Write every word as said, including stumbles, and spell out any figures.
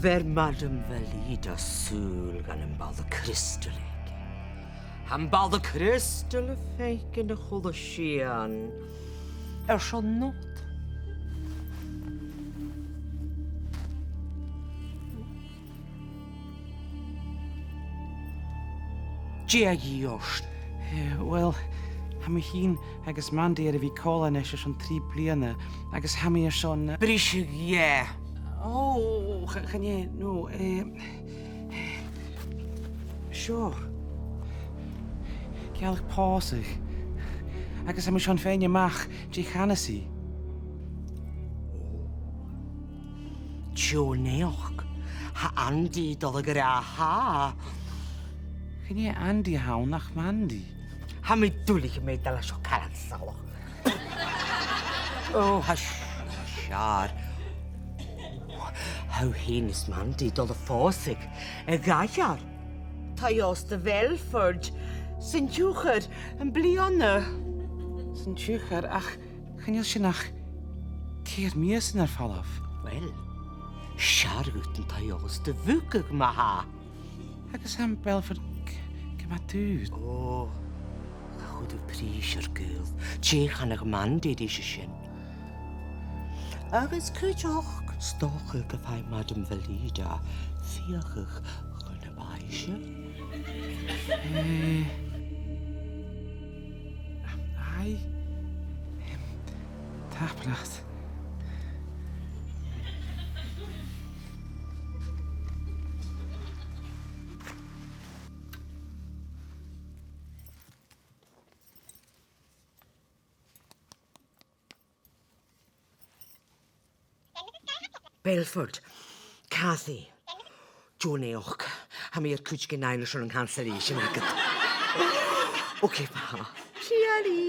Bheir Madam Velida sùil dhan am balla criostail aice. Tha am balla criostail a' faicinn a h-uile sìon airson not. Dè tha a dhìth ort? Eh, uill, tha mi fhìn agus Mandy air a bhith còmhla a-nis airson trì bliadhna, agus tha mi airson, eh, briseadh dheth. Ò, ch-, chan e, no, eh, seo. Gealladh pòsadh. Agus tha mi airson faighinn a-mach dè chanas i. Deò naidheachd, tha Andy a' dol a ràdh tha. Chan e Andy a th' ann ach Mandy. Tha mi duilich gum bi e a' dol a seo caran salach. Ò, tha s-, tha s-, fheàrr. Tha thu fhèin is Mandy a' dol a phòsadh a dh'aithghearr. Taigh-òsta Belford, san t-siùcar am-bliadhna. San t-siùcar, ach chan eil sin ach ceithir mìosan air falbh. Uill, 's fheàrr dhut an taigh-òsta bhucadh ma-thà. Agus am Belford g-, gu math dùr. Ò, cha chuir thu prìs air gaol. Dè chanadh Mandy ris a sin? Agus cuideachd, 's dòcha gum faigh Madam Velida fiathachadh chun na bainnse. Eh, aidh. Em, tapadh leat. Belford. Cathy. Deò naidheachd. Tha mi air cuideigin fhaighinn airson an cancellation agad. Ok, bye. Cheery.